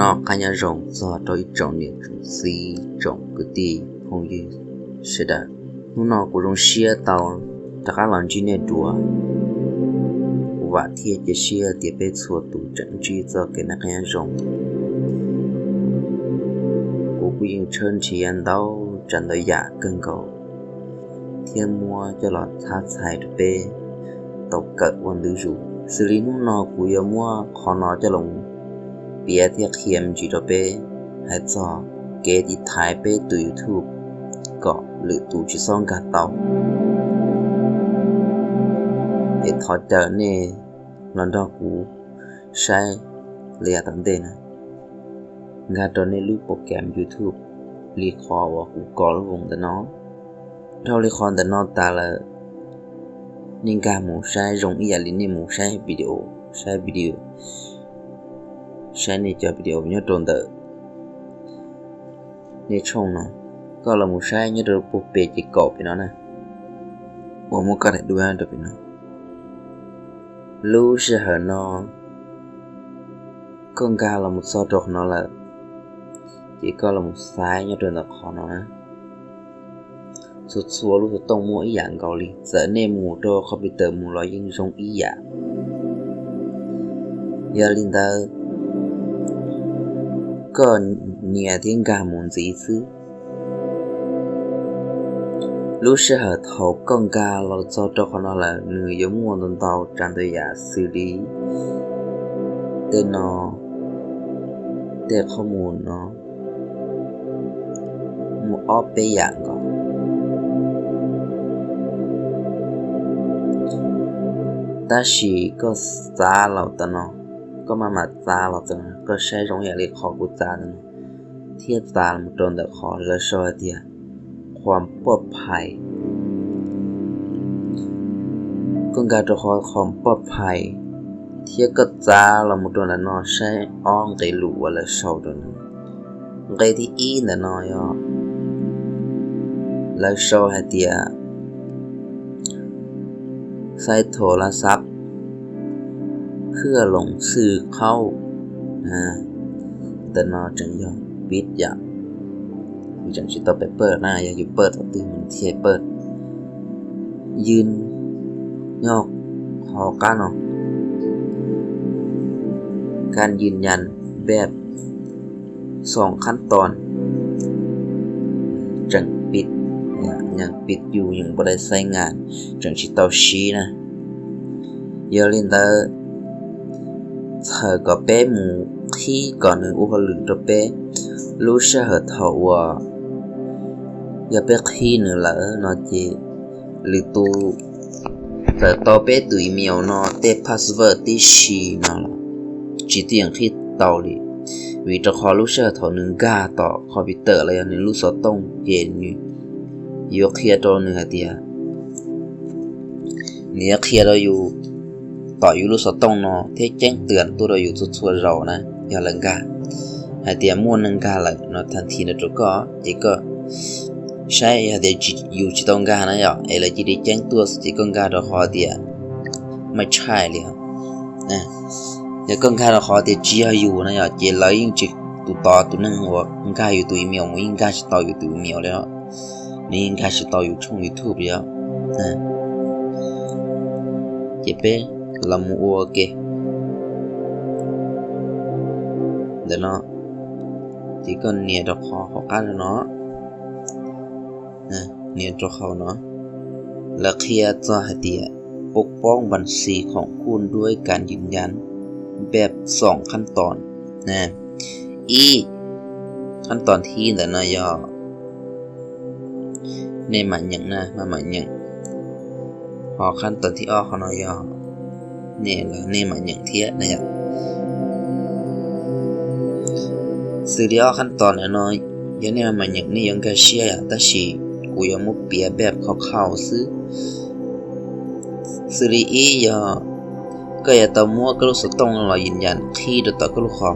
Noj qab nyob zoo txog rau ib tsoom niam tsoom txiv tsoom kwv tij phooj ywg sawv daws. Hnub no kuv zoo siab tau rov qab los ntsib nej dua. Kuv vam thiab cia siab tias peb txhua tus tseem ntsib txoj kev noj qab nyob zoo. Kuv kuj yeej tshawb nrhiav ntau tsav ntau yam kawg nkaus thiab muab coj los txhab txhais rau peb tau kawm ua ntu zus. Xws li hnub no kuv yuav muab qhov no coj los piav thiab qhia me ntsis rau peb hais txog kev tiv thaiv peb tus YouTube kom lwm tus tsis txhob nkag tau. Es thov caw nej los nrog kuv saib li yav tom ntej na. Nkag rau nej lub program YouTube li qhov uas kuv kos lub voos ntawm no. Dhau li qhov ntawm no tas lawm, nej nkag mus saib zoo ib yam li nej mus saib video, saib video, saib nej cov video nyob rau ntawm nej tshooj no. Koj los mus saib nyob rau puag pem ces kaum pem no na, uas muab koj daim duab rau pem no. Lub sij hawm no koj nkag los mus txog rau qhov no lawm, ces koj los mus xaiv nyob rau ntawm qhov no na. Txhua txhua lub xov tooj muaj ib yam nkaus li, txawm nej mus rau computer mus los yeej zoo ib yam. Yog li ntawd, koj nias thiab nkag mus ntxiv xwb. Lub sij hawm thaum koj nkag los txog rau qhov no lawm, nws yuav muaj ntau ntau tsav ntau yam xws li tej no, tej qhob mus no, muaj ob peb yam nkaus. Tab sis koj txav los tam no, koj maj mam txav los tam no, koj saib zoo ib yam li qhov kuv txav ntawm no, thiab txav los rau ntawm qhov lawv sau hais tias qhuam poj phais. Koj nkag rau qhov qhuam poj phais, thiab koj txav los mus rau ntawm no saib ob nqe lus uas lawv sau rau no. Nqe thib ib ntawm no yog lawv sau hais tias ใช้โทรศัพท์เพื่อลงชื่อเข้า Ntawm no tseem yog pib yam, yus tseem tsis tau pab pawj na, yog yus pawj thaum twg mus thiaj pawj. Yws nyob hauv qab no, การยืนยันแบบสองขั้นตอน tseem pib, yeej pib yus yeej npau dai xaib ngas, tseem tsis tau sib na. Yog li ntawd, txhawm kom peb mus qhib kom nws ua hauj lwm rau peb. Lub sij hawm thaum uas yog peb qhib nws lawm no ces lwm tus txawm tau peb tus email no tej password tib si no los tsis tau yeem qhib tau li, vim rau qhov lub sij hawm thaum nws nkag tom computer los yog nws lub xov tooj ces nws yuav qhia rau nws hais tias, nws yuav qhia rau yus tom yus lub xov tooj no thiab ceeb twm tuaj rau yus txhua txhua zaus na, yog lawv nkag hais tias muaj neeg nkag lawm no tag nrho ntawd rau koj ces koj saib, yog tias yus tsis tau nkag na yom, es lawv cia li ceeb tuaj xwb ces koj nkag rau qhov tias ไม่ใช่ li. Yog koj nkag rau qhov tias tsis yog yus na yom, ces lawv yeej tsis, tus tod tus neeg uas nkag yus tus email mus yeej nkag tsis tau yus tus email li, nws yeej nkag tsis tau yus tshooj YouTube li os. Ces peb los mus ua ke ntawm no, ces koj nias rau qhov hauv qab no, nias rau hauv no, lawv qhia txog hais tias ปกป้องบัญชีของคุณด้วยการยืนยันแบบสองขั้นตอน Ib, ขั้นตอน thib ntawm no yog nej mã nhận na, mã nhận. Ho ขั้นตอน thib ob qhov no yog nej, nej mã nhận thiab na yom. Xws li ob ขั้นตอน ntawm no, yog nej mã nhận nej yuav nkag siab yom, tab sis kuv yuav muab piav แบบคร่าวๆ xwb. Xws li ib yog koj yuav tau muab koj lub xov tooj no los ยืนยัน qhib rau tom koj lub qhov.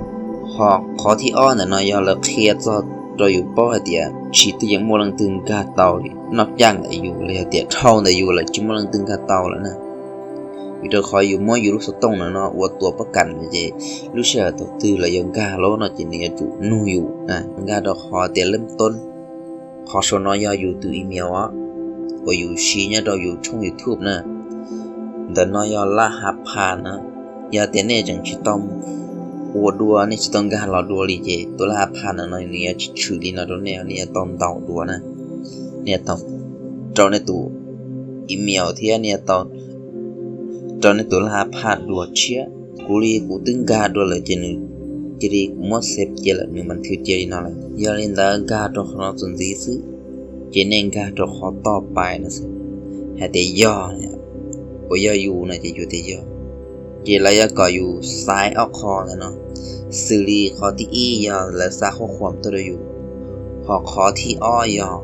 Ho qhov thib ob ntawm no yog lawv qhia txog rau yus paub hais tias tsis tau yeem muaj leej twg nkag tau li, noj caj ntawm yus los yog tias dhau ntawm yus lawm tsis muaj leej twg nkag tau lawm na. Vim rau qhov yus muab yus lub xov tooj no ua tua pob kam no ces lub sij hawm thaum twg lawv yuav nkag los no ces nws yuav tsum nug yus, nkag rau qhov tias lej toob. Qhov saum no yog yus tus email os, uas yus siv nyob rau yus tshooj YouTube na. Ntawm no yog laj ha pha na. Yog tias nej tseem tsis tau ua dua, nej tsis tau nkag los dua li ces tus laj ha pha no nws yuav tsis tshwm li no rau nej, nej yuav tau ntaus dua na. Nej yuav tau rau nej tus email thiab nej yuav tau rau nej tus laj ha pha dua tshiab. Kuv li kuv twb nkag dua lawm ces nws cia li, kuv muab xev cia lawm nws mas nthwv cia li no lawm. Yog li ntawd nkag rau qhov no txuas ntxiv xwb, ces nej nkag rau qhov toj pais no xwb, hais tias yog, uas yog yus no ces yus tias yog. Ces lawv yuav kom yus xaiv ob qho ntawm no, xws li qhov thib ib yog lawv xa qhuab qhuam tuaj rau yus, ho qhov thib ob yog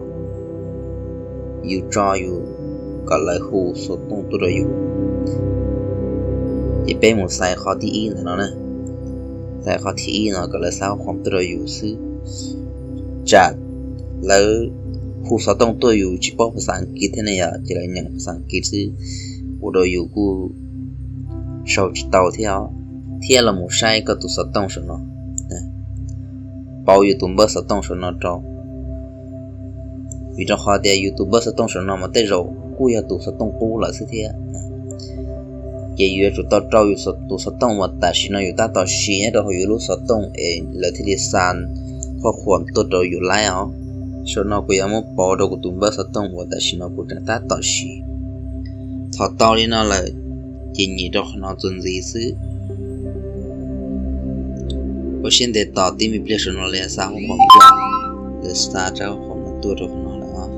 yus tso yus, kom lawv hu xov tooj tuaj rau yus. Ces peb mus xaiv qhov thib ib ntawm no na. Xaiv qhov thib ib no kom lawv xa qhuab qhuam tuaj rau yus xwb. Tsam lawv hu xov tooj tuaj yus tsis paub phas xas Askiv thiab ne yom, ces lawv nyeem phas xas Askiv xwb, ua rau yus kuj sau tsis tau thiab os. Thiab los mus saib koj tus xov tooj saum no, pauv yus tus npawb xov tooj saum no rau. Vim rau qhov tias yus tus npawb xov tooj saum no mas tej zaum kuj yog tus xov tooj qub lawm xwb thiab. Ces yus yuav tsum tau rau yus tus xov tooj uas tam sim no yus tab tom siv nyob rau hauv yus lub xov tooj es lawv thiaj li xa qhuab qhuam tuaj rau yus laib os. Saum no kuv yuav muab pauv rau kuv tus npawb xov tooj uas tam sim no kuv tseem tab tom siv. Thaum tau li no lawm, ces nyem rau qhov no txuas ntxiv xwb. Ua siab ntev tos tib me pliag saum no lawv xa qhuab qhuam tuaj, lawv xa rab qhuab qhuam no tuaj rau qhov no lawm os.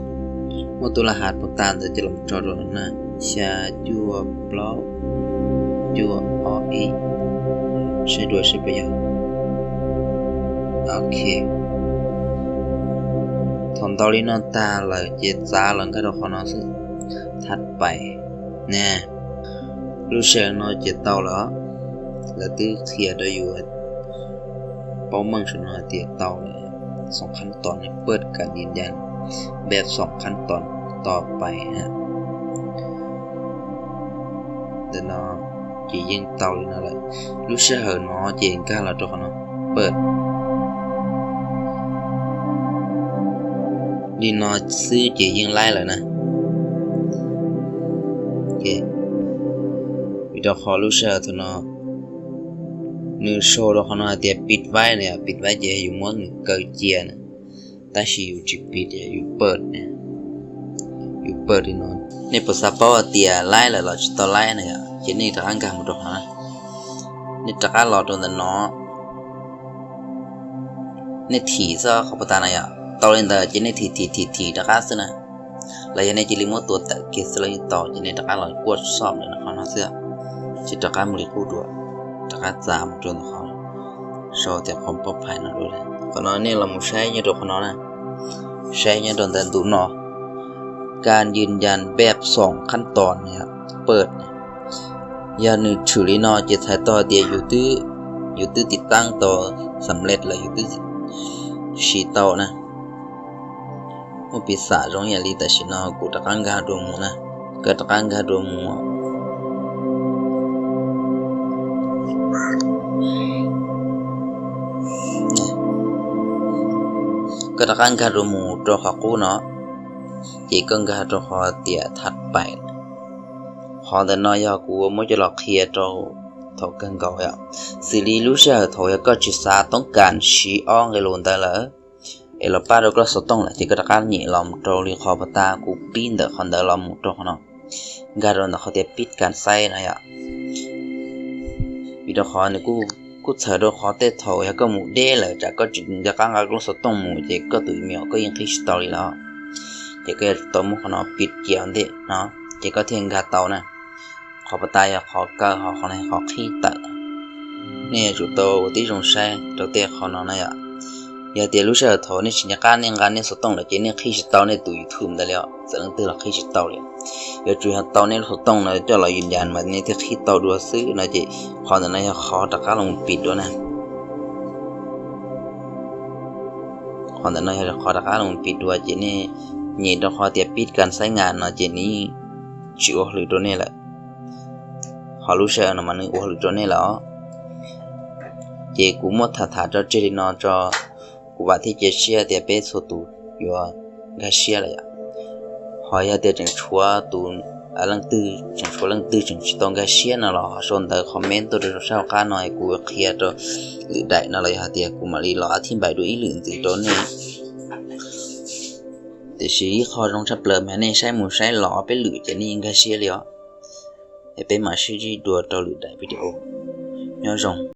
Muab tus laj ha pus tas ntawd coj los tso rau no na, xya cuaj plaub cuaj ob ib, saib dua saib puas yog. Ok. Thaum ntau li no tag lawm ces txav los nkag rau qhov no xwb, thab pais na. Lub sij hawm no ces tau lawm, lawv twb qhia rau yus paub meej saum no hais tias tau lawm, xoom qhab tos ne, pawj kas yis yas npeb xoom qhab tos tos pais na. Ntawm no ces yeej tau li no lawm. Lub sij hawm no ces nkag los rau qhov no, pawj li no xwb ces yeej laib lawm na. Vim rau qhov lub sij hawm thaum no nws sau rau qhov no hais tias pis vaib na yom, pis vaib ces yus muab nws kaw cia na, tab sis yus tsis pis, yus pawj, yus pawj li no. Nej puas xav paub hais tias laib lawm los tsis tau laib na yom? Ces nej rov qab nkag mus rau qhov no, nej rov qab los rau ntawm no, nej thim xwb qhov pas tas na yom. Tau li ntawd ces nej thim thim thim thim rov qab xwb na. Los yog nej cia li muab tua tawm kiag xwb los yeej tau, ces nej rov qab los kuaj xob ntawm qhov no xwb, ces rov qab mus li qub dua, rov qab txav mus rau ntawm qhov sau tias qhov pov phais no dua. Qhov no nej los mus saib nyob rau qhov no na, saib nyob rau ntawm ntu no, kas yis yas npeb xoom qhab tos pawj. Yog nws tshwm li no ces txhais tau hais tias yus twb tiv taab tau xam lej lawm, yus twb siv tau na. Muaj piv xam zoo ib yam li tam sim no kuv rov qab nkag dua mus na, koj rov qab nkag dua mus, koj rov qab nkag dua mus rau qhov qub no, ces koj nkag rau qhov tias thab pais. Qhov ntawm no yog kuv muab coj los qhia rau thaum kawg nkaus yom. Xws li lub sij hawm thaum yog koj tsis xav toob kas siv ob nqe lus ntawd lawm, es los pab rau koj lub xov tooj lawm ces koj rov qab nyem los rau li qhov pas tas kuv pib ntawm qhov ntawd los mus rau qhov no, nkag rau ntawm qhov tias pib kas xaib no yom. Vim rau qhov nws kuj txhawm rau qhov tej thaum yog koj mus deb lawm tsam koj tsis nco qab nqa koj lub xov tooj mus ces koj tus email koj yeej qhib tsis tau li lawm. Ces koj yuav tsum tau muab qhov no pib cia ua ntej no, ces koj thiaj nkag tau na. Qhov pas tas yog qhov kaw, ho qhov no qhov qhib tawm. Nej yuav tsum tau ua tib zoo saib rau tej qhov no na yom. Yog tias lub sij hawm thaum nej tsis nco qab nej nqa nej xov tooj lawm ces nej qhib tsis tau nej tus YouTube ntawd li os, txawm leej twg los qhib tsis tau li. Yuav tsum yog tau nej lub xov tooj no coj los yis yas mas nej thiaj qhib tau dua xwb no ces qhov ntawm no yog qhov rov qab los mus pib dua na. Qhov ntawm no yog qhov rov qab los mus pib dua ces nej nyem rau qhov tias pib kas xaib ngas no ces nws yeej tsis ua hwm rau nej lawm. Ho lub sij hawm no mas nws ua hauj lwm rau nej lawm os. Ces kuv muab tham tham tso tseg li no tso, kuv vam thiab cia siab tias peb txhua tus yuav nkag siab lawm yom. Ho yog tias tseem tshuav tus, leej twg tseem tshuav leej twg tseem tsis tau nkag siab no los ho sau ntawv comment tuaj rau saum sab hauv qab no es kuv qhia rau lwm daim no los yog hais tias kuv mam li los a thib npaim dua ib lwm ntxiv rau nej. Tiam sis ib qho zoo tshaj plaws mas nej saib mus saib los ob peb lwm ces nej yeej nkag siab li os. Es peb mam sib ntsib dua rau lwm daim video. Nyob zoo.